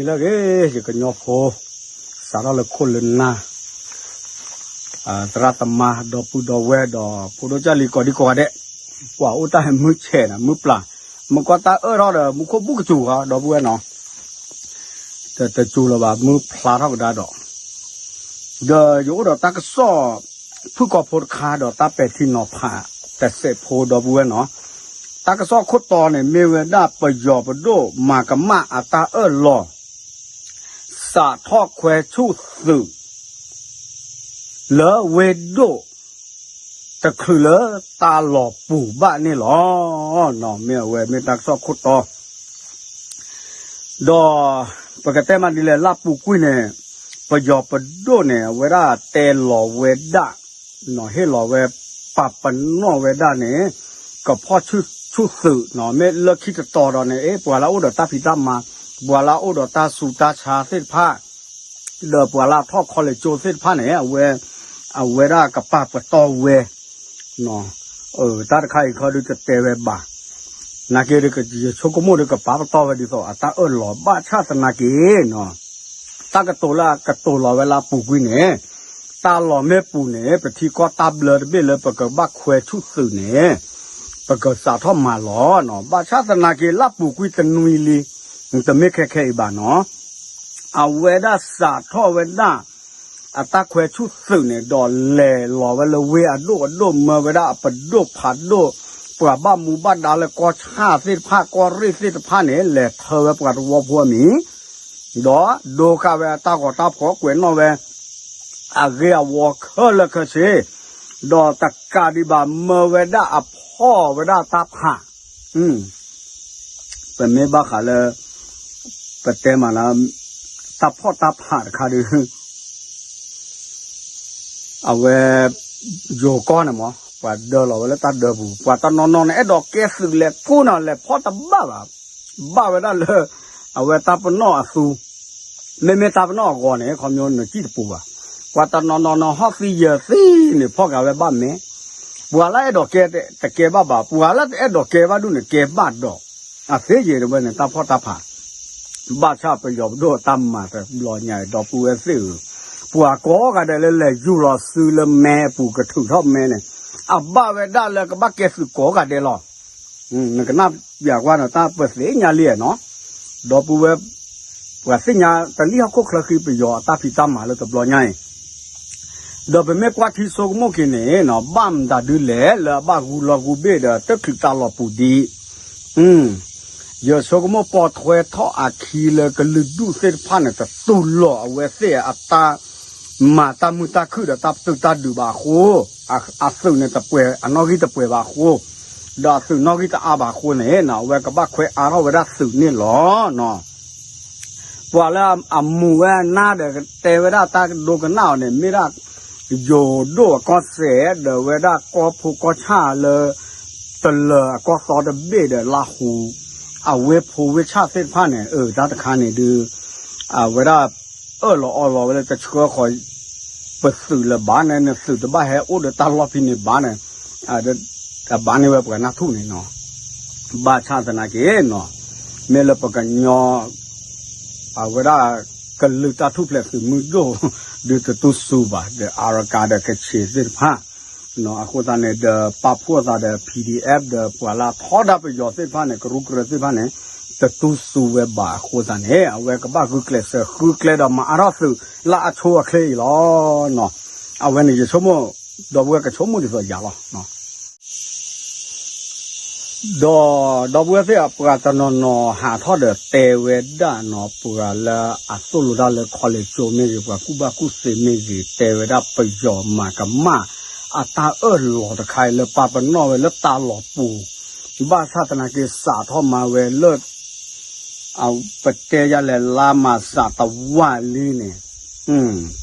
လၢအဂ့ၤ ယကညီဖိ စးထီၣ်လၢခိၣ်လၢနၢ် သရၣ်သမါ ဒီပုၢ်ဒီဝဲၢ်ဒီး ဖိဒိၣ်ကၢ်လံၤကိးဒံကိးဂၤဒဲး, ပှၤအိၣ်တၢ်ဟဲမုၢ်ဆဲးန့ၣ် မုၢ်ပျၢ်, မုၢ်ကီၢ်တၢ်အၢၣ်ထီၣ်ဒီး မူခိၣ်ဘူၣ်ကစူၤဃီ ဒီပုၢ်ဝဲၢ်နီၤ, တစူၤလၢၤဘၣ် မုၢ်ဖျါထီၣ်ကဒါဒီး, ဒီးယအိၣ်ဒီးတၢ်ကစီၣ် ဖုၣ်ကိာ်ဖိတခါဒီးတၢ်ပဲာ်ထံနီၤဖး တစဲးဖိ ဒီပုၢ်ဝဲၢ်နီၤ, တၢ်ကစီၣ်ခိၣ်တီန့ၣ် မ့ၢ်ဝဲဒၣ်ပယီၤပဒိၣ် မၤကမၣ်အတၢ်အၢၣ်လီၤ စးထီၣ်ခွဲးဆူၣ်သုး လၢဝ့ၢ်ဒိၣ် တချုးလၢတၢ်လီၤပူၤဘၣ်န့ၣ်လီၤ. မ့ၢ်အဝဲမ့ၢ်တၢ်ကစီၣ်ခိၣ်တီ ဒီးပကတဲမးဒ်လဲၣ် လၢပူၤကွံာ်န့ၣ် ပယီၤပဒိၣ်န့ၣ် အဝဲဒၣ်တဲလီၤဝဲဒၣ် ဟ့ၣ်လီၤဝဲ ပာ်ပနီၣ်ဝဲဒၣ်န့ၣ် ကဖီၣ်ဆူၣ်ဆူၣ်သုးနီၤ, မ့ၢ်လၢခံတတီၤဒီးန့ၣ် အ့ ပှၤလၢအအိၣ်ဒီးတၢ်ဖံးတၢ်မၤ, ပှၤလၢအအိၣ်ဒီးတၢ်ဆူးတၢ်ဆါသ့ၣ်တဖၣ် ဒီးပှၤလၢအထီၣ် college သ့ၣ်တဖၣ်န့ၣ် အဝဲ အဝဲဒၣ်ကပာ်ပတီၢ်ဝဲ တၢ်တခါအံၤခီဒုးတတဲဝဲဘၣ်, နာ်က့ ယဆိကမိၣ်ဒီးကပာ်ပတီၢ်ဝဲဒ်သိးအတၢ်အၢၣ်လီၤ ဘၣ်ဆၣ်သနာ်က့နီၤ, တၢ်ကတိၤလၢအကတိၤလီၤဝဲလၢအပူၤကွံာ်န့ၣ်, တၢ်လီၤမ့ၢ်ပူၤန့ၣ် ပထံကီၢ်တၢ်ဘျၢတဘ့ၣ်လၢပကဘၣ်ခွဲးဆူၣ်သုးန့ၣ် ပကစးထီၣ်မၤလီၤနီၤ, ဘၣ်ဆၣ်သနာ်က့ လၢပူၤကွံာ်တနွံလံ, တမ့ၢ်ခဲခဲအံၤဘၣ်နီၤ အဝဲဒၣ်စးထီၣ်ဝဲဒၣ် အတၢ်ခွဲးဆူၣ်သုးန့ၣ် ဒီးလဲၤလီၤဝဲလၢဝ့ၢ်အဒိၣ်အဒိၣ် မၢဝဲဒၣ်အပဒိၣ်ဖးဒိၣ်, ပှၤဘၣ်မူဘၣ်ဒါလၢကီၢ်ဆၣ်သ့ၣ်တဖၣ် ကီၢ်ရ့ၣ်သ့ၣ်တဖၣ်န့ၣ် လဲၤထၢဝဲပှၤသဝီဖိအမံၤ, ဒီးဒိဃာ်ဝဲအတၢ်ဂီၤတၢ်ဖီၣ် ကွဲးနီၣ်ဝဲ အဂ့ၢ်အဝီခဲလၢာ်ခဲဆ့, ဒီးတကးဒံးဘၣ် မၢဝဲဒၣ်အဖီၣ်ဝဲဒၣ်တၢ်ဖး, ပမ့ၢ်ဘၣ်ဃးလၢ ပတဲမးလၢ တၢ်ဖီၣ်တၢ်ဖးတခါဒီး အဝဲ ယိၤကီၢ်န့ၣ်မး ပှၤဒၢလီၤဝဲလၢတၢ်ဒၢပူၤ ပှၤတနီၤနီၤန့ၣ် အဲၣ်ဒိးကဲသုးလဲၤကိးနီၤ လဲၤဖီၣ်တဘၣ်ဘၣ်, ဘၣ်ဝဲဒၣ်လၢ အဝဲတၢ်ပနီၣ်အသူ မ့မ့ၢ်တၢ်ပနီၣ်အဂီၤန့ၣ် ခီပညီနကံၣ်တပူၤဘၣ်, ပှၤတနီၤနီၤနီၤဟီၣ်သံယၢၤသံန့ၣ် ဖီၣ်က့ၤဝဲဘၣ်မဲာ်, ပှၤလၢအဲၣ်ဒိးကဲတကဲဘၣ်ဘၣ်, ပှၤလၢတအဲၣ်ဒိးကဲဘၣ်ဒူၣ်န့ၣ် ကဲဘၣ်ဒီး, အသ့ယံာ်တဝဲန့ၣ် တၢ်ဖီၣ်တၢ်ဖး ဘၣ်ဆၣ်ပယီၤပဒိၣ်တၢ်မၤတဘျီညါအံၤ ဒီပုၢ်ဝဲၢ်သ့ၣ်ဧၢ, ပှၤကိးဂၤဒဲးလၢလဲၤယူၢ်လီၤစုလၢမဲအပူၤကထုးထီၣ်မဲန့ၣ်, အဘၣ်ဝဲဒၣ်လၢကဘၣ်ကဲသုးကိးဂၤဒဲးလီၤ. နကနၣ်ပျးကွၢ်န့ၣ် တၢ်ပသ့ၣ်ညါလံနီၤ, ဒီပုၢ်ဝဲၢ် ပှၤသ့ၣ်ညါတလံၢ်ဟီၣ်ခိၣ်ချၢဃံပယီၤအတၢ်ဖံးတၢ်မၤလၢတဘျီညါအံၤ ဒီးပမ့ၢ်ကွၢ်ထံဆိကမိၣ်က့ၤန့ၣ်နီၤ ဘၣ်မတၤဒုလဲၣ် လၢအဘၣ်ဂူာ်လီၤဂူာ်ဘ့ၣ်ဒီး တချုးတၢ်လီၤပူၤဒံး, ယဆိကမိၣ်ပိာ်ထွဲထီၣ်အခံလၢကလုာ်ဒူၣ်သ့ၣ်တဖၣ်န့ၣ် တတူၢ်လိာ်အဝဲသ့ၣ်အတၢ်မၤတၢ်မုာ်တၢ်ခုၣ်ဒီးတၢ်ပတုာ်တၢ်ဒုးဘၣ်အဃိ, အသုးန့ၣ်တပှဲၤ အနီၣ်ဂံၢ်တပှဲၤဘၣ်အဃိ, ဒီးအသုးနီၣ်ဂံၢ်တအါဘၣ်အဃိန့ၣ် အဝဲကဘၣ်ခွဲးအါထီၣ်ဝဲဒၣ်သုးန့ၣ်လီၤ. ပှၤလၢအမူၤဝဲအနၢ်ဒီး တဲဝဲဒၣ်တၢ်ဒိကနၣ်အီၤန့ၣ် မ့ၢ်ဒၣ် ယိၤဒိၣ်အကီၢ်စဲၣ် ဒီးဝဲဒၣ်ကီၢ်ဖိကီၢ်ဆၣ်လၢ တလၢၤအကီၢ်သီတဘ့ၣ်ဒီးလါဟူ အဝ့ၢ်ဖိဝ့ၢ်ဆၣ်သ့ၣ်တဖၣ်န့ၣ် အၢ တၢ်တခါန့ၣ်ဒုး အဝဲဒၣ် အၢၣ်လီၤအီလီၤဝဲလၢတဆှၢဃီၤ ပသုးလၢၤဘၣ်န့ၣ် နသုးတဘၣ်ဟဲအိၣ်ဒီးတၢ်လီၢ်ဖဲန့ၣ်ဘၣ်န့ၣ် အဘၣ်န့ၢ်ဝဲပှၤနၢ်ထူၣ်န့ၣ်နီၤ, ဘၣ်ဆၣ်သနာ်က့နီၤ, မ့ၢ်လၢပကညီ အဝဲဒၣ် ကလုာ်တၢ်ထူၣ်ဖျဲးသုးမုၢ်ဒိၣ် ဒုးတတူၢ်စူၤဘၣ် ဒီးအါရကၤဒီးကဆ့းသ့ၣ်တဖၣ် အဃိသတးန့ၣ်ဒီး ပာ်ဖှိၣ်သးဒီး PDF ဒီးပှၤလၢအထီဒါပယီၤသ့ၣ်တဖၣ်န့ၣ် ကရူၢ်ကရၢသ့ၣ်တဖၣ်န့ၣ် တတူၢ်စူၤဝဲဘၣ်အဃိသတးန့ၣ် အဝဲကဘၣ်ဂုာ်ကျဲးစၢးဃုကျဲဒီးမၤအါထီၣ်သုးလၢအဆိအချ့အံၤလီၤ. အဝဲန့ၣ်ယဆိကမိၣ် ဒီပုၢ်ဝဲၢ်ကဆိကမိၣ်ဒ်သိးယၤလီၤ. ဒီး ဒီပုၢ်ဝဲၢ်သ့ၣ် ပှၤတနီၤနီၤဟးထီၣ်ဒီးတဲဝဲဒၣ်နီၤ ပှၤလၢအသိၣ်လိတၢ်လၢ college မ့ၢ်ဂ့ၤ ပှၤကူၣ်ဘၣ်ကူၣ်သ့မ့ၢ်ဂ့ၤ တဲဝဲဒၣ်ပယီၤမၤကမၣ် အတၢ်အၢၣ်လီၤတခါအံၤလၢပာ်ပနီၣ်ဝဲလၢတၢ်လီၤပူၤ ဘၣ်ဆၣ်သနာ်က့စးထီၣ်မၤဝဲလၢ ပတဲယၤလဲၣ်လါမးစးတဝၢ်လံန့ၣ်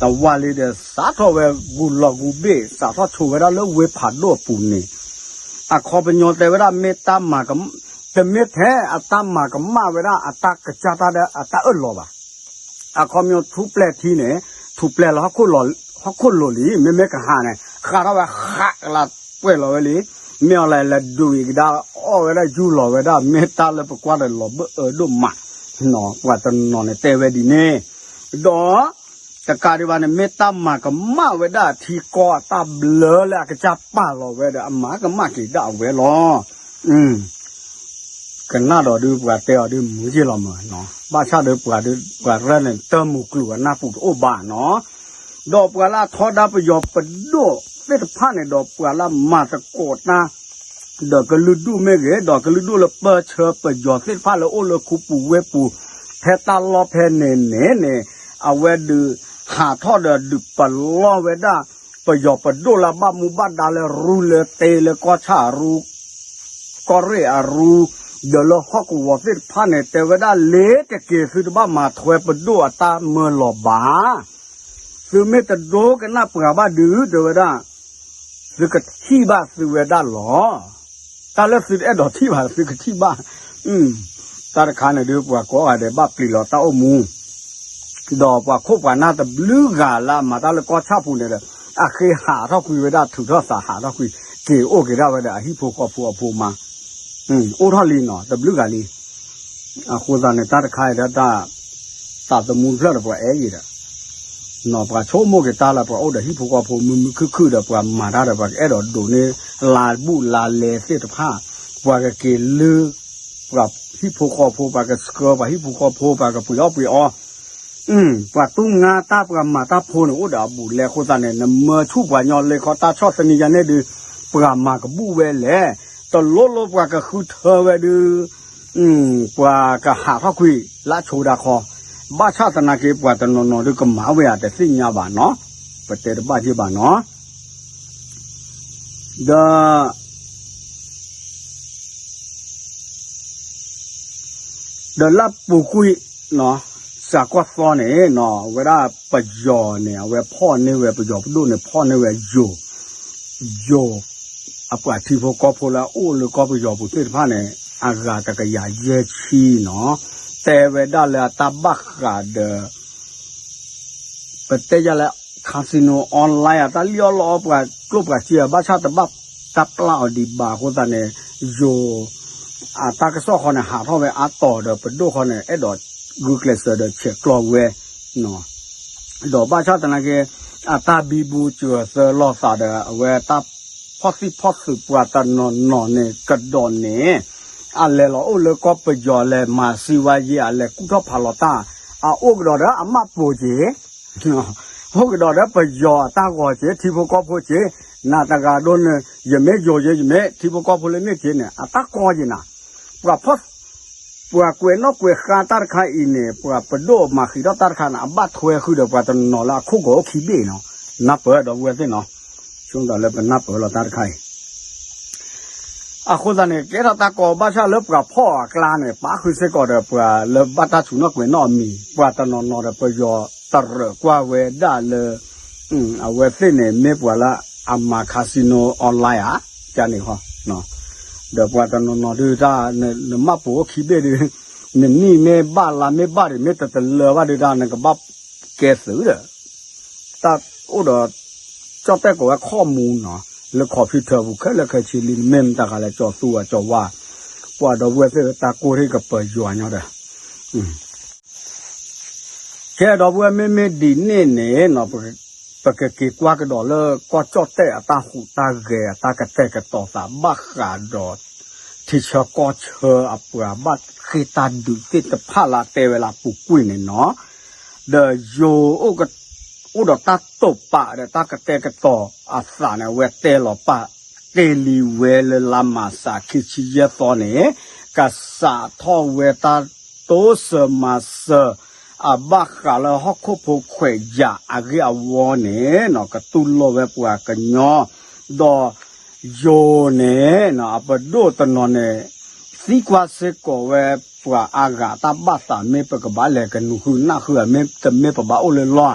တဝၢ်လံဒီး စးထီၣ်ဝဲဂူာ်လီၤဂူာ်ဘ့ၣ် စးထီၣ်ဆိးဝဲဒၣ်လၢဝ့ၢ်ဖးဒိၣ်အပူၤန့ၣ် အခီပညီတဲဝဲဒၣ်မ့ၢ်တၢ်မၤက တမ့ၢ်ထဲအတၢ်မၤကမၣ်ဝဲဒၣ်အတၢ်ကစၢ်တၢ်ဒီးအတၢ်အၢၣ်လီၤဘၣ်. အခီပညီထူၣ်ပျဲၢ်ထံန့ၣ် ထူၣ်ပျဲၢ်လၢဟီၣ်ခိၣ်လိၤလံ မ့မ့ၢ်ကဟးန့ၣ် ဃးထီၣ်ဝဲဃးကလးပှဲၤလီၤဝဲလံ မ့ၢ်အီၤလဲၤလဲၤဒုးအံၤကဒါ အီၣ်ဝဲဒၣ်ယူၢ်လီၤဝဲဒၣ် မ့ၢ်တၢ်လၢပကွၢ်ဒီးလီၤဘၢအၢဒိၣ်မး ပှၤတနီၤန့ၣ်တဲဝဲဒ်န့ၣ်, ဒီး တကးဒံးဘၣ်န့ၣ် မ့ၢ်တၢ်မၤကမၣ်ဝဲဒၣ်ထံကီၢ်အတၢ်ဘျၢလၢအကစၢ်ပာ်လီၤဝဲဒီး အမၤကမၣ်က့ၤဒၣ်အဝဲလီၤ. ကနၣ်ဒီးဒုးပှၤတဲအီၤဒုးမုာ်က့ၤလီၤမၢ်, ဘၣ်ဆၣ်ဒီးပှၤဒုး ပှၤရဲၣ်န့ၣ် တၢ်မုာ်ကျိၤအနၢ်ပူၤတအိၣ်ဘၣ်နီၤ. ဒီးပှၤလၢအထီဒါပယီၤပဒိၣ်သ့ၣ်တဖၣ်န့ၣ်ဒီး ပှၤလၢအမၤသကိးတၢ် ဒီးကလုာ်ဒူၣ်မ့ၢ်ဂ့ၤ, ဒီးကလုာ်ဒူၣ်လၢပၢၢ်ဆၢပယီၤသ့ၣ်တဖၣ်လၢအိၣ်လၢခူပူၤဝ့ၢ်ပူၤ ဖဲတၢ်လီၢ်ဖဲန့ၣ်န့ၣ်န့ၣ် အဝဲဒုးဟးထီၣ်ဒီးဒုးပလီၢ်ဝဲဒၣ် ပယီၤပဒိၣ်လၢအဘၣ်မူဘၣ်ဒါလၢရူလၢသ့လၢကီၢ်ဆၣ်အရူ ကီၢ်ရ့ၣ်အရူ ဒီးလၢဟီၣ်ကဝီၤသ့ၣ်တဖၣ်န့ၣ် တဲဝဲဒၣ်လ့ၤတက့ၤ သုတဘၣ်မၤထွဲပဒိၣ်အတၢ်မၢလီၤဘၣ်. သုမ့ၢ်တဒိကနၣ်ပှၤဘၣ်ဒုး တဲဝဲဒၣ် သုကထံၣ်ဘၣ်သုဝဲဒၣ်လီၤ. တၢ်လၢသုတအဲၣ်ဒိးထံၣ်ဘၣ် သုကထံၣ်ဘၣ်. တၢ်တခါန့ၣ်ဒုး ပှၤကိးဂၤဒဲးဘၣ်ပျံၤလီၤတၢ်အိၣ်မူ ဒီးပှၤခိၣ်ပှၤနၢ်တဘျုးဂၤလၢအမၤတၢ်လၢကီၢ်ဆၣ်ပူၤန့ၣ်ဒီး အဃ့ဟးထီၣ်ကွံာ်ဝဲဒၣ် ထုးထီၣ်သးဟးထီၣ်ကွံာ် က့ၤအိၣ်က့ၤဒၣ်ဝဲဒီးအဟံၣ်ဖိဃီဖိအဖိမါ အိၣ်ထီၣ်လံနီၤ တဘျုးဂၤလံ. အဃိသတးန့ၣ် တၢ်တခါအံၤဒီးတၢ် သးသမူတဖျၢၣ်ဒီးပှၤအဲၣ်ယံၤဒီး ပှၤဆိကမိၣ်က့ၤတၢ်လၢပှၤအိၣ်ဒီးဟံၣ်ဖိဃီဖိမုာ်မုာ်ခုၣ်ခုၣ်ဒီး ပှၤမၤတၢ်ဒီး ပှၤကအဲၣ်ဒိးဒိးန့ၢ်လါဘူးလါလဲသ့ၣ်တဖၣ်, ပှၤကက့ၤလုၢ် ပှၤဟံၣ်ဖိဃီဖိ ပှၤကဆှၢပှၤဟံၣ်ဖိဃီဖိ ပှၤကပှ့ၤအီၣ်ပှ့ၤအီ ပှၤတူၢ်ငါတၢ် ပှၤမၤတၢ်ဖိန့ၣ် အိၣ်ဒီးအဘူးအလဲအဃိသတးန့ၣ် နမၢဆူၣ်ပှၤညီလၢခီတၢ်ဆီၣ်သနံးယါန့ၣ်ဒုး ပှၤမၤကဘူၣ်ဝဲလဲၣ်, တလိၣ်လိၣ်ပှၤကဃုထၢဝဲဒုး ပှၤကဟးထီၣ်ကွံာ်လၢဆိဒၣ်ခီ, ဘၣ်ဆၣ်သနာ်က့ ပှၤတနီၤနီၤဒုးကမၤဝဲဧါတသ့ၣ်ညါဘၣ်နီၤ, ပတဲတဘၣ်က့ၤဘၣ်နီၤ, ဒီး ဒီးလၢပူၤကွံာ် စှၤကီၢ်သီန့ၣ်နီၤ အဝဲဒၣ်ပယီၤန့ၣ် အဝဲဖီၣ်န့ၢ်ဝဲ ပယီၤပဒိၣ်န့ၣ် ဖီၣ်န့ၢ်ဝဲယိၤ, ယိၤ အပှၤထံဖိကီၢ်ဖိလၢအအိၣ်လၢကီၢ်ပယီၤပူၤသ့ၣ်တဖၣ်န့ၣ် အဂၤတကယၤယဲၢ်ဆံနီၤ, တဲဝဲဒၣ်လၢအတၢ်ဘၣ်ဃးဒီး ပတဲယၤလၢ casino online အတၢ်လံၣ်အီၣ်လီအီၣ်ပှၤကျိၣ်ပှၤစ့ ဘၣ်ဆၣ်တဘၣ်တၢ်ပျၢ်အီၤဒံးဘၣ်အဃိသတးန့ၣ် ယိၤ အတၢ်ကစီၣ်ဃီန့ၣ် ဟးထီၣ်ဝဲအါတီၤဒီး ပဒိၣ်ဃီန့ၣ် အဲၣ်ဒိးဂုာ်ကျဲးစၢးဒီးဆဲးကျိးဝဲ ဒီးဘၣ်ဆၣ်သနာ်က့ အတၢ်ဘံဘူစၢၤသၢလိာ်သးဒီး အဝဲတၢ်ဖီၣ်သံၣ်ဖီၣ်သုးပှၤတနီၤနီၤန့ၣ် ကဒီးန့ၣ် အလဲၤလီၤအိၣ်လၢကီၢ်ပယီၤလဲၤမၤစံဝါယ့ အလဲၤကူၣ်ထီၣ်ဖးလီၤတၢ် အအိၣ်ကဒီးဒီးအမၢ်ပိာ်က့ၤ အိၣ်ကဒီးဒီးပယီၤအတၢ်ဂီၤက့ၤ ထံဖိကီၢ်ဖိက့ၤ နၤတဂၤဒိၣ်န့ၣ် ယမ့ၢ်ယိၤယ့ ယမ့ၢ်ထံဖိကီၢ်ဖိလၢမ့ၢ်က့ၤန့ၣ် အတၢ်ကီက့ၤနၤ ပှၤဖီၣ် ပှၤကွဲးနီၣ်ကွဲးဃါတၢ်တခါအံၤန့ၣ် ပှၤပဒိၣ်မၤဃံးထီၣ်တၢ်တခါန့ၣ် အဘၣ်ထွဲဃုာ်ဒီးပှၤတနီၤလၢအခိၣ်ကီၢ်အိၣ်ခံဘ့ၣ်နီၤ, နၢ်ပၢၢ်ဒီပုၢ်ဝဲၢ်သ့ၣ်နီၤ, ဆိကမိၣ်လၢပနၢ်ပၢၢ်လီၤတၢ်တခါအံၤ အဃိသတးန့ၣ် ကဲထီၣ်တၢ်ကီဘၣ်ဆၣ်လၢပှၤဖီၣ်အကျါန့ၣ် ပာ်ဃုာ်စ့ၢ်ကီးဒီးပှၤလၢဘၣ်တၢ်ဆူးနီၣ်ကွဲးနီၣ်အမံၤ ပှၤတနီၤနီၤဒီးပယီၤတရၢးကွၢ်ဝဲဒၣ်လၢ အဝဲသ့ၣ်န့ၣ် မ့ၢ်ပှၤလၢအမၤ casino online ဧါ, ကန့ၣ်ဃီ, ဒီးပှၤတနီၤနီၤဒုးတၢ် နမၢ်ပိာ်အိၣ်ခံဘ့ၣ်ဒုး နနံၣ်မ့ၢ်ဘၣ်လါမ့ၢ်ဘၣ်ဒီး မ့ၢ်တတလၢဘၣ်ဒုးတၢ် နကဘၣ်ကဲသုးဒီး တၢ်အိၣ်ဒီး ကၠီၣ်တဲၣ်ကိးဝဲ ข้อมูล နီၤ, လၢ computer ပူၤခဲလၢာ်ခဲဆ့လံ နမ့ၢ်မတၤဃးလၢကၠီၤသူဧါကၠီၤဝါ, ပှၤဒီပုၢ်ဝဲၢ်သ့ၣ်တၢ်ကိၢ်ထံၣ်ကပၢၤယွၤညီဒီး ကဲဒီပုၢ်ဝဲၢ် မ့မ့ၢ်ဒ်န့ၣ်န့ၣ်နီၤ, ပကက့ၤကွၢ်ကဒီးလၢကီၢ်ကၠီၣ်တဲၣ်အတၢ်ဟူးတၢ်ဂဲၤ အတၢ်ကတဲာ်ကတီၤသးဘၣ်ဃးဒီး ထံဆၢကီၢ်ဆၢအပှၤဘၣ်ဃ့ၢ်တၢ်ဒုးသ့ၣ်တဖၣ်လၢအတဲဝဲလၢအပူၤကွံာ်န့ၣ်နီၤ, ဒီးယိၤ အိၣ်ဒီးတၢ်တိာ်ပာ်ဒီးတၢ်ကတဲာ်ကတီၤအသးန့ၣ် အဝဲတဲလီၤပာ်တ့ၢ်လံဝဲလၢလါမၢ်ၡး ခံဆံယဲၢ်သီန့ၣ် ကစးထီၣ်ဝဲတၢ်တိစၢၤမၤစၢၤ အဘၣ်ဃးလၢဟီၣ်ခိၣ်ဖိခွဲးယာ်အဂ့ၢ်အဝီန့ၣ် ကတူၢ်လိာ်ဝဲပှၤကညီ ဒီးယိၤန့ၣ် အပဒိၣ်တနီၤန့ၣ် သံကွၢ်စ့ၢ်ကီးဝဲပှၤအါဂၤတၢ်ဘၣ်သး မ့ၢ်ပကဘၣ်လဲၤကနူၤဃုနၢ်ဃုဧါ မ့တမ့ၢ်ပဘၣ်အိၣ်လၢလီၢ်ဧါ,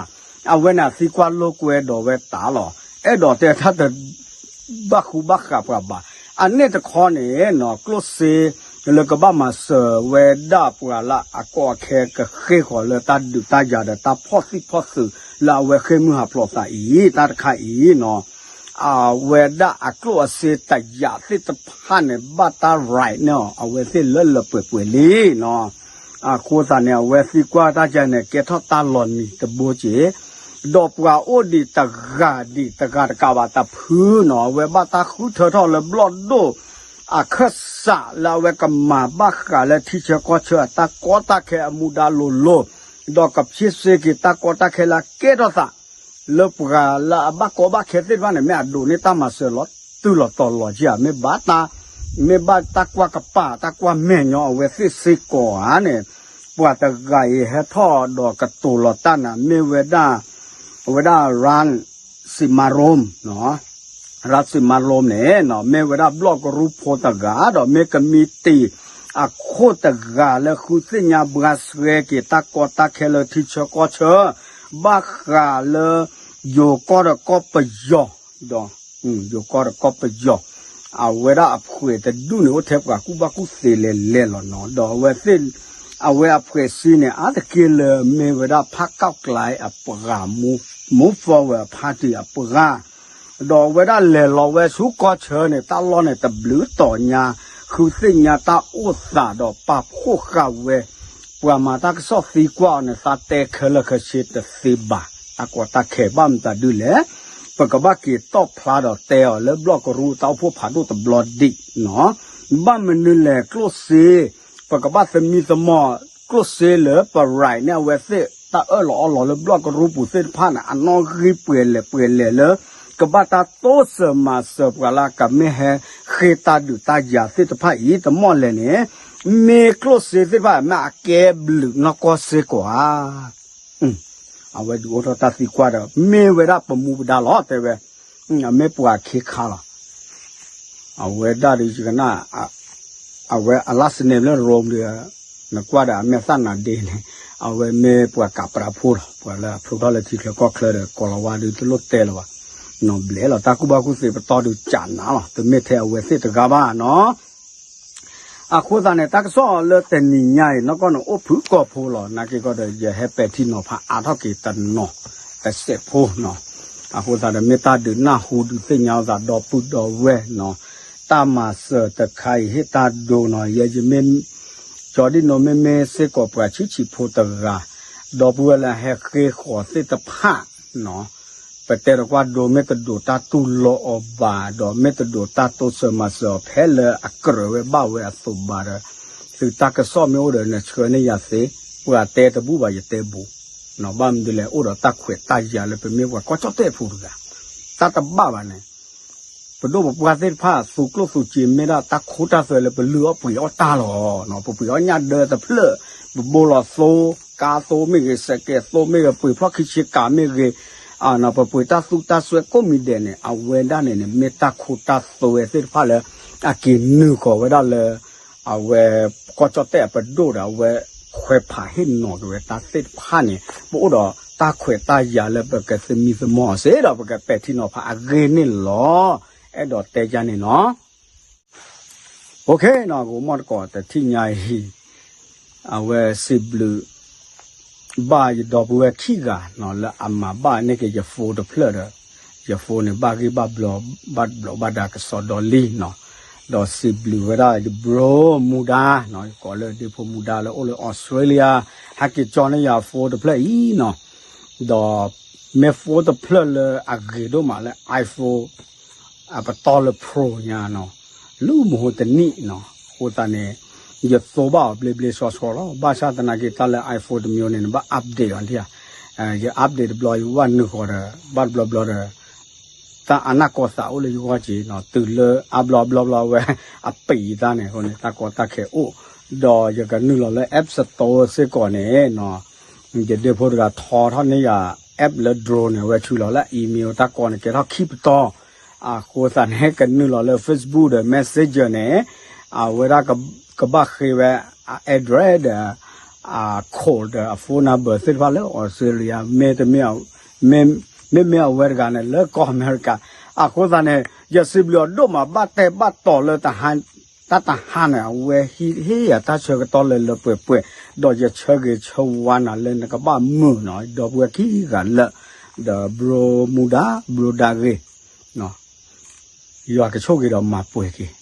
အဝဲန့ၣ်အသံကွၢ်လိာ်ကွဲဒီးဝဲတၢ်လီၤ. အဲၣ်ဒိးတဲတၢ်တဘၣ်ဃူဘၣ်ဃးပှၤဘၣ်. အန့ၣ်တခီန့ၣ်နီၤ ကျိၣ်စ့လၢကဘၣ်မၤစၢၤဝဲဒၣ်ပှၤလၢအကီအခဲ ကဃ့ၢ်ဃီၤလၢတၢ်ဒုးတၢ်ယၤဒီးတၢ်ဖီၣ်သံၣ်ဖီၣ်သုးလၢအဝဲဃ့ၢ်မုၢ်ဟးဖျိးသးအံၤ တၢ်တခါအံၤနီၤ အဝဲဒၣ်အကျိၣ်အစ့တယာ်သ့ၣ်တဖၣ်န့ၣ် ဘၣ်တၢ် right န့ၢ်အီၤ အဝဲသ့ၣ်လၢလၢပှဲၤပှဲၤလံနီၤ. အဃိသတးန့ၣ် အဝဲသံကွၢ်တၢ်ကဲန့ၣ် ကဲထီၣ်တၢ်လီၤနံၤတဘိက့ၤ, ဒီးပှၤအိၣ်ဒံးတဂၤဒံးတဂၤတကးဘၣ်တဖုနီၤ, အဝဲဘၣ်တၢ်ဃုထၢထီၣ်လၢဘျီၣ်ဒိၣ်အခၢၣ်စးလၢအဝဲကမၤဘၣ်ဃးလၢထံဆၢကီၢ်ဆၢအတၢ်ကီတၢ်ခဲအမူဒါလိၤလိၤ, ဒီးကဖျ့စ့က့ၤတၢ်ကီတၢ်ခဲလၢအကဲထီၣ်သး လၢပှၤလၢအဘၣ်ကီဘၣ်ခဲသ့ၣ်တဖၣ်န့ၣ် မ့ၢ်အဒိးန့ၢ်တၢ်မၤစၢၤလီၤတုၤလီၤတီၤလီၤက့ဧါ, မ့ၢ်ဘၣ်တၢ်, မ့ၢ်ဘၣ်တၢ်ကွၢ်ကပၤတၢ်ကွၢ်မဲာ်ညီအဝဲသ့ၣ်စ့ၢ်ကီးဧါန့ၣ်, ပှၤတဂၤအံၤဟဲထီၣ်ဒီးကတိၤလီၤတၢ်န့ၣ် မ့ၢ်ဝဲဒၣ်, အဝဲဒၣ် ရၣ်စံမါရိမ် ရၣ်စံမါရိမ်န့ၣ် မ့ၢ်ဝဲဒၣ်ဘျီၣ်ကရူၢ်ဖိတဂၤ ဒီးမ့ၢ်ကမံးတံာ်အခိၣ်တဂၤလၢဃုသ့ၣ်ညါဘှါဆှဲက့ၤတၢ်ကီတၢ်ခဲလၢထံဆၢကီၢ်ဆၢ ဘၣ်ဃးလၢ ယိၤကီၢ်ဒီးကီၢ်ပယီၤ, ဒီး ယိၤကီၢ်ဒီးကီၢ်ပယီၤ, အဝဲဒၣ်အဖှဲးတဒူၣ်န့ၣ် အိၣ်ထဲပှၤကူၣ်ဘၣ်ကူၣ်သ့လဲၤလဲၤလီၤနီၤ, ဒီးအဝဲသ့ၣ်, အဝဲအဖှဲးစ့န့ၣ် အါတက့ၢ်လၢမ့ၢ်ဝဲဒၣ်ဖးကီၢ်ကျဲအပှၤ, Move Forward Party အပှၤ ဒီးအဝဲဒၣ်လဲၤလီၤဝဲဆူကီၢ်ဆၢန့ၣ် တၢ်လီၢ်န့ၣ်တဘျုးတီၤညါ, ဃုသ့ၣ်ညါတၢ်အိၣ်သးဒီးပာ်ဖှိၣ်ဃာ်ဝဲ, ပှၤမၤတၢ်ကစီၣ်သံကွၢ်အီၤန့ၣ် သးတဲခဲလၢာ်ခဲဆ့တသ့ဘၣ်, တၢ်ကီတၢ်ခဲဘၣ်မတၤဒုလဲၣ်, ပကဘၣ်က့ၤတီၣ်ဖျါဒီးတဲအီၤလၢဘျီၣ်ကရူၢ်တၢ်အိၣ်ဖှိၣ်ဖးဒိၣ်တဘျီဒံးနီၤ, ဘၣ်မနုၤလဲၣ်ကျိၣ်စ့, ပကဘၣ်သမံသမိးကျိၣ်စ့လၢပရံးန့ၣ် အဝဲသ့ၣ်တၢ်အၢၣ်လီၤအီလီၤလၢဘျီၣ်ကရူၢ်ပူၤသ့ၣ်တဖၣ်န့ၣ် အနီၣ်ဂံၢ်ပှဲၤလဲၣ်ပှဲၤလဲၣ်လၢ ကဘၣ်တၢ်တိစၢၤမၤစၢၤပှၤလၢကမ့ၢ်ဟဲဃ့တၢ်ဒုးတၢ်ယၤသ့ၣ်တဖၣ်အံၤ တမီၢ်လဲၣ်န့ၣ်, မ့ၢ်ကျိၣ်စ့သ့ၣ်တဖၣ်မ့ၢ်အကဲဘျုးနီၢ်ကီၢ်စ့ၢ်ကီးဧါ အဝဲဒုးအိၣ်ထီၣ်တၢ်သံကွၢ်ဒီး မ့ၢ်ဝဲဒၣ်ပမူပဒါလီၤ တဲဝဲ, အမ့ၢ်ပှၤခ့ခါလီၤ, အဝဲဒၣ်ဒီးယကနၣ်, အဝဲအလါစနဲလၢရိမ့ၢ်ဒီး, နကွၢ်ဒီးအမဲာ်သၣ်နၤဒ့န့ၣ်, အဝဲမ့ၢ်ပှၤကးပရၤဖိလီၤ, ပှၤလၢအဖျိထီၣ်လၢထံချၢကီၢ်ချၢဒီး ကိးလီၤဝါဒုးတလိၣ်တဲလၢၤဘၣ်, နီၢ်ဘျဲးလီၤ တၢ်ကူၣ်ဘၣ်ကူၣ်သ့ပတီၢ်ဒုးကးနးလီၤ တမ့ၢ်ထဲအဝဲသ့ၣ်တဂၤဘၣ်နီၤ အဃိသတးန့ၣ် တၢ်ကစီၣ်လၢတနံၤညါအံၤ နီၢ်ကီၢ်န့ၣ်အိၣ်ဖုၣ်ကိာ်ဖိလီၤ. နာ်က့ၤကီးဒီး ယဟဲပဲာ်ထံနီၤဖးအါထီၣ်က့ၤတနီၤ တစဲးဖိနီၤ. အဃိသတးဒီး မ့ၢ်တၢ်ဒုးနၢ်ဟူဒုးသ့ၣ်ညါအသးဒီပုၢ်ဒီဝဲၢ်နီၤ. တၢ်မၤစၢၤတခါအံၤ ဟ့ၣ်တၢ်ဒိနီၤ. ယဲယမ့ၢ် ကၠီဒံၣ်နိမ့မ့ၢ်စ့ၢ်ကီးပှၤဆံးဆံးဖိတဂၤ, ဒီပုၢ်ဝဲၢ်လၢဟဲဃ့ဃီၤသ့ၣ်တဖၣ်နီၤ ပတဲတကွၢ်ဒိ မ့ၢ်တဒိးတၢ်တူၢ်လိာ်အီၤဘၣ် ဒီးမ့ၢ်တဒိးတၢ်တိစၢၤမၤစၢၤအီၤ ဖဲလၢအကြၢးဝဲဘၣ်ဝဲအသိးဘၣ်ဒီး သုတၢ်ကစီၣ်မ့ၢ်အိၣ်ဒီး နဆှၢန့ၢ်ယၤသ့, ပှၤတဲတဘူၣ်ဘၣ်ယတဲဘူး, ဘၣ်မနုၤလဲၣ် အိၣ်ဒီးတၢ်ခွဲးတၢ်ယာ်လၢပမ့ၢ်ပှၤကီၢ်ကၠီၣ်တဲၣ်ဖိတဂၤ, တၢ်တဘၣ်ဘၣ်န့ၣ် ပဒိၣ်ပပှၢ်သ့ၣ်တဖၣ် သူကျိၣ်သူစ့ မ့ၢ်ဒၣ်တၢ်ခိတၢ်သွဲလၢပလုၢ်အီၣ်ပှ့ၤအီၣ်တၢ်လီၤ. ပပှ့ၤအီၣ်ညၣ်ဒၢတဖျၢၣ်, ပဘိလီၤသိ, ကါသိမ့ၢ်ဂ့ၤ, စဲးကဲသိမ့ၢ်ဂ့ၤ, ပှ့ၤဖျီၣ်ခံဆ့ကၤမ့ၢ်ဂ့ၤ, ပပှ့ၤတၢ်သူတၢ်စွဲကိးမံၤဒဲးန့ၣ် အဝဲဒၣ်န့ၣ်န့ၣ် မ့ၢ်တၢ်ခိတၢ်သွဲသ့ၣ်တဖၣ်လၢ အက့ၤနုာ်ဃီၤဝဲဒၣ်လၢ အဝဲ ကီၢ်ကၠီၣ်တဲၣ်အပဒိၣ်ဒီး အဝဲခွဲးဖးဟ့ၣ်နီၤက့ၤဝဲတၢ်သ့ၣ်တဖၣ်န့ၣ် ပအိၣ်ဒီးတၢ်ခွဲးတၢ်ယာ်လၢပကသမံသမိးအီၤစ့ၢ်ဒီး ပကပဲာ်ထံနီၤဖးအဂ့ၢ်န့ၣ်လီၤ. အဲၣ်ဒိးတဲယၤန့ၣ်နီၤ. အိၣ်ခ့နီၤ ဂိၤမီၣ်တကိးတထံၣ်ညါအံၤ အဝဲစံးဘျုး ဘၣ်ယဒီပုၢ်ဝဲၢ်ခံဂၤနီၤ လၢအမၤဘၣ်န့ၢ်က့ၤယ phone တဖျၢၣ်ဒီး ယ phone န့ၣ် ဘၣ်ဂ့ၢ်ဘၣ်ဘျီ ဘၣ်ဘျီးဘၣ်ဒါကစီဒီလံနီၤ. ဒီးစံးဘျုးဝဲဒၣ်ယ bro မူဒါနီၤ ယကိးလၢဒ့ဖိမူဒါလၢအိၣ်လၢ Australia ဟဲက့ၤကၠီန့ၢ်ယၤ phone တဖျၢၣ်အံၤနီၤ. ဒီးမ့ၢ် phone တဖျၢၣ်လၢအဂ့ၤဒိၣ်မးလၢ iPhone အပတီၢ်လၢ Pro ညါနီၤ လၢမဟိတနံၣ်နီၤ. အဃိသတးန့ၣ် ယသိဘၣ်အီၤဘျ့ဘျ့ဆှီဆှီလီၤ. ဘၣ်ဆၣ်သနာ်က့ တၢ်လၢ iPhone တမျိုးန့ၣ် နဘၣ် update အီၤဒံးဧါ. ယ update တဘျီ ယဘၣ်နုာ်ဃီၤဒီး ဘၣ်တဘျီဘျီဒီး တၢ်အနၢ်ကီသးအိၣ်လၢယဂီၢ်က့ၤနီၤ. တုၤလၢအါဘျီဘျီဘျီဝဲ အပံးတၢ်န့ၣ် အဃိန့ၣ် တၢ်ကီတၢ်ခဲအိၣ် ဒီးယကနုာ်လီၤလၢ App Store စ့ၢ်ကီးန့ၣ်နီၤ. ယဒ့ဖိတဂၤထီထီၣ်န့ၢ်ယၤ app လၢ drone န့ၣ် အဝဲဆှၢလီၤလၢ email တၢ်ကီန့ၣ် ကဲထီၣ်ခံပတီၢ်. အဃိသတးန့ၣ် ကနုာ်လီၤလၢ Facebook ဒီး Messenger န့ၣ် အဝဲဒၣ်ကဘၣ်ဃ့ဝဲ အ address ဒီး အ code ဒီး အ phone number သ့ၣ်တဖၣ်လၢ Australia မ့တမ့ၢ် မ့မ့ၢ်အဝဲတဂၤန့ၣ် လၢကီၢ်အမဲရကၤ. အဃိသတးန့ၣ် ယစံးဘျုးအီၤဒိၣ်မး ဘၣ်တဲဘၣ်တီၤလၢ တၢ်တဟါန့ၣ် အဝဲဟ့ၣ်ယၤတၢ်ဆၢကတီၢ်လၢလၢပှဲၤပှဲၤ ဒီးယဆၢဂ့ၤဆၢဝါနၤလၢနကဘၣ်မုာ်နီၤ ဒီပုၢ်ဝဲၢ်ခံဂၤလၢ ဒီး bro မူဒါ bro ဒါဂ့ၤ ယွၤကဆိၣ်ဂ့ၤဒီးမၤပှဲၤက့ၤ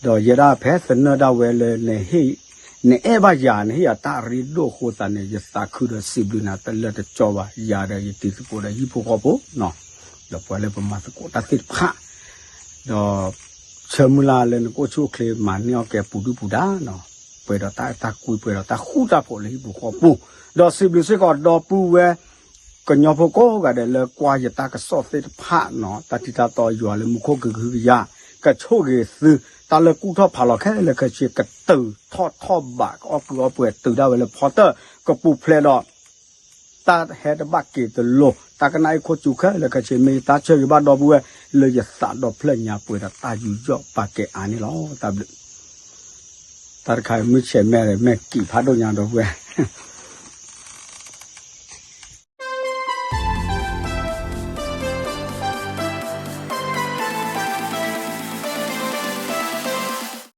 ဒီးယဲဒၣ်ဖဲသနၢၣ်ဒၣ်ဝဲလၢနဟ့ၣ် နအဲၣ်ဘၣ်ယၤ နဟ့ၣ်ယၤတၢ်ရ့ဒိၣ်အဃိသတးန့ၣ် ယသးခုဒီးစံးဘျုးနၤတလၢာ်တကီဘၣ် ယၤဒီးယတံၤသကိးဒီးဟံၣ်ဖိဃီဖိ ဒီးပှၤလၢပမၤသကိးတၢ်သ့ၣ်တဖၣ်ဒီး ဆၢမုၢ်လၢ်လၢနကအိၣ်ဆူၣ်အိၣ်ချ့မၤန့ၢ်အီၣ်ကဲပူၤဒုၣ်ပူၤဒါနီၤ, ပှဲၤဒီးတၢ်အဲၣ်တၢ်ကွံ ပှဲၤဒီးတၢ်ဃူတၢ်ဖိးလၢဟံၣ်ပူၤဃီပူၤ, ဒီးစံးဘျုးစ့ၢ်ကီးဒီပုၢ်ဝဲၢ် ကညီဖိကိးဂၤဒဲးလၢကွၢ်ယတၢ်ကစီၣ်သ့ၣ်တဖၣ်နီၤ, တၢ်ထံတၢ်တီယွၤလၢမူခိၣ်ကဟုကယာ် ကဆိၣ်ဂ့ၤသု, တၢ်လၢကူၣ်ထီၣ်ဖးလီၤခဲလၢာ်ခဲဆ့ ကတုၤထီၣ်ထီၣ်ဘး ကအီၣ်ကုးအီပှဲၤ တုၤဒၣ်ဝဲလၢဖီတၢၣ် ကပူၤဖျဲးဒီး တၢ်ဟဲတဘၣ်က့ၤတလိၤ တၢ်ကနၣ်အံၤခိၣ်ကၠူခဲလၢာ်ခဲဆ့ မ့ၢ်ယတၢ်ဆၢဂ့ၤဘၣ်ဒီပုၢ်ဝဲၢ် လၢယသးဒီဖျၢၣ်ညါပှဲၤဒီးတၢ်ယူးယီၣ်ပာ်ကဲအါန့ၣ်လီၤ. တၢ်ဘျုး တၢ်တခါမုၢ်ဆဲးမဲာ် မဲာ်ကံၣ်ဖးဒိၣ်ညါဒီပုၢ်ဝဲၢ်